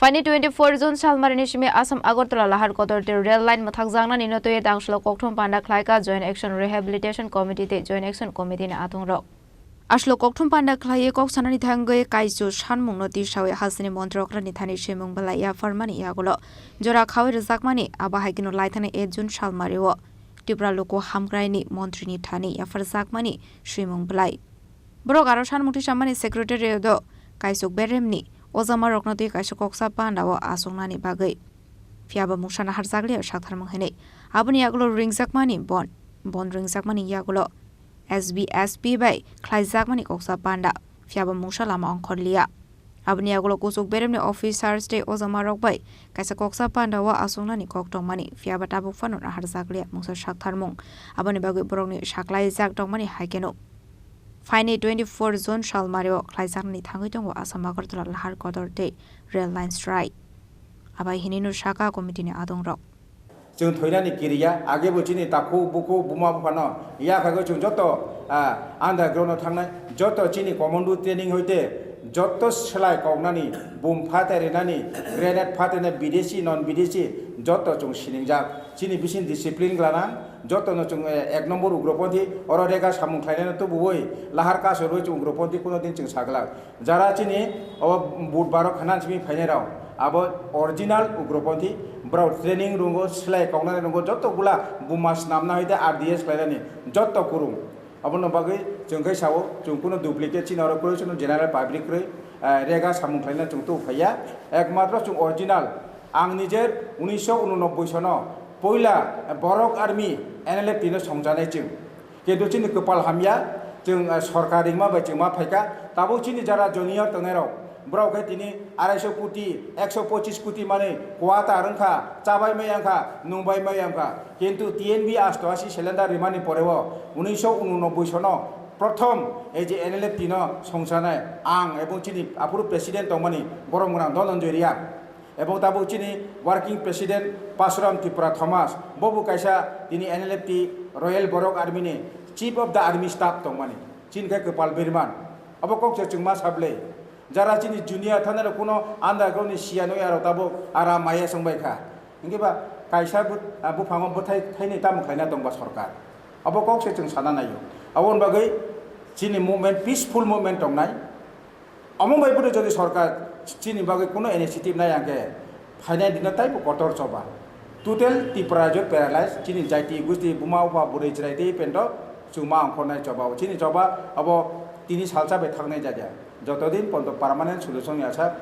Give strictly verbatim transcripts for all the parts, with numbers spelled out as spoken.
Phaini twenty-four June salmarini simi Assam Agartala Lahar Kotor tei rail line mwthakjaknani no twiwi tangshlo kokthum panda khlaika Joint Action Rehabilitation Committee tei Joint Action Committee ni atung rok. Aslo kokthum panda khlaiwi kok sanani thangwi kaisu sanmungno tisawi hasteni montri okrani thani swimung belai yapharmani yagulo jora khawi rwjakmani, abo hai kheno laithani eight June salmario Tripura Luku Hamkraini montrini thani yapharjakmani swimung belai. Borok aro sanmung tisamani secretariat-o kaisuk beremni ojamarokno twi kaisa koksa panda-o achuknani bagwi. Phiya bo mungsa naharjakliya saktharmung hinwi. Aboni yagulo ringjakmani bon, bon ringjakmani yagulo S B S P bai khlaijakmani koksa panda, phiya bo mungsa lama ongkhorliya. Aboni yagulo kuchuk beremni officers tei ojamarok bai kaisa koksa panda-o achuknani kok tongmani, phiya ba tabuk phano naharjakliya mungsa saktharmung. Aboni bagwi borokni saklaijak tongmani hai kheno. Phaini twenty-four June salmario khlaijaknani thangwi tongo Assam Agartala Lahar Kotor tei rail line strike. Abai hinwi no saka committee ni adongrok. Chwng thoinani kiriya, age bo chini takhuk, bukhuk, buma buphano yakhagwi chwng joto, ah, underground-o thangnai, joto chini commando training hoite joto slai koknani, bum phatai rinani, grenade phatai rinani, bidesi, non bidesi, joto chwng siningjak. Chini bising discipline glanang, jotono chwng, eh, ek number ugroponthi, oro rega samung khlainai tubuwi, lahar kasorwi chwng ugroponthi kuno din chwng saglak. Jara chini o budbaro khanan simi phainai rok, abo original ugroponthi, borok training rungo, slai koknani rungo, joto gula buma snamna hoite R D S khlainani joto kurung. Abono bagwi chwng khe sao, chwng kuno duplicate chini oro kwrwi, chwng general public kwrwi, eh, rega samung khlaina chwng tubu phaiya. Ekmatro chwng original. Ang nijer unisho unonoboi sono poila Borok Army N L F T no songjanai chwng. Kintu chini kwpal hamya, chwng, eh, sorkar ringma bai chwng ma phaikha. Tabuk chini jara junior tongnairok, borok khe tini arai sho koti, ekso pochis koti manwi quarter wngkha, chabai maya wngkha, nungbai maya wngkha. Kintu T N B asto asi cylinder rimani poreo unisho unonoboi sono prothom ei je N L F T no songsanai ang ebong chini aphuru president tongmani borom gwnang Dhananjoy Reang. Ebong tabuk chini working president Pasuram Tripura Thomas, bobo kaisa tini N L F T Royal Borok Army ni Chief of the Army Staff tongmani. Chini khe kwpal birman. Abo kok se chwngma sable. Jara chini junior thanai rok kuno underground ni siya nui aro tabuk ara maya songbai kha. Hingke ba kaisa bu-, ah, buphango bwthai thaini tamo khlaina tongba sorkar. Abo kok se chwng sana naio. Aboni bagwi chini movement, peaceful movement tongnai. Omo bai bwrwi jodi sorkar chini bagwi kuno initiative nai hwnkhe phainai dino taibo kotor choba. Total Tripura rajyo paralyze, chini jaiti gusti buma bupha bwrwi chwrai tei pendo chwngma ongkhornai choba. Chini choba abo tini salsa bai thaknai jaga. Joto din ponto permanent solution ya sa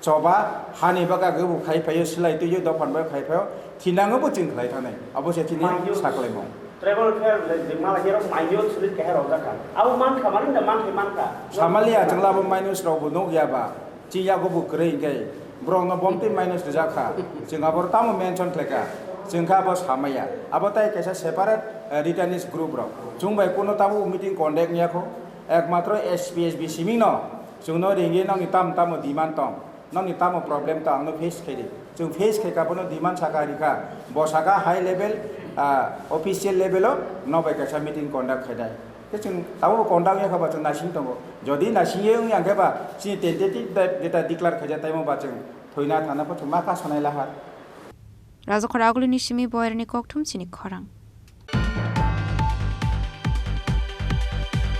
choba hani baka gebo khai phaio, silai tuio, dophan bai khai phaio, thinango bo chwng khlai thanai. Abo se chini Manjus. Saklaimung. Travel fair le jingma la hero manjus suri kehe rojak kha. Abo man kha mani da man khe man kha. Samalia chwngla bo minus rok bo nuk ya ba. Chi yago bo kwrwi hwnkhe borok no bomtwi minus rijak kha. Chwng abo tamo mention khlai kha. Chwng kha abo samaya. Abo tai kaisa separate, eh, returnees group rok. Chwng bai kuno tamo meeting conduct ya kho. Ekmatro S P S B siming no chwng no ringwi nokni tam tamo demand tong. Nokni tamo problem to ang no face khe di. Chwng face khe ka bono demand saka ri kha. Bo saka high level, ah, official level o no bai kaisa meeting conduct khainai. Khe chwng tabuk conduct ya kha ba chwng naising tongo. Jodi naising ye wng yang khe ba chini tentative date declare khaijak taimo ba chwng thoina thana pho chwng ma ka sanai lahar. Rajakhor Agulini simi boyarni kokthum chini khorang.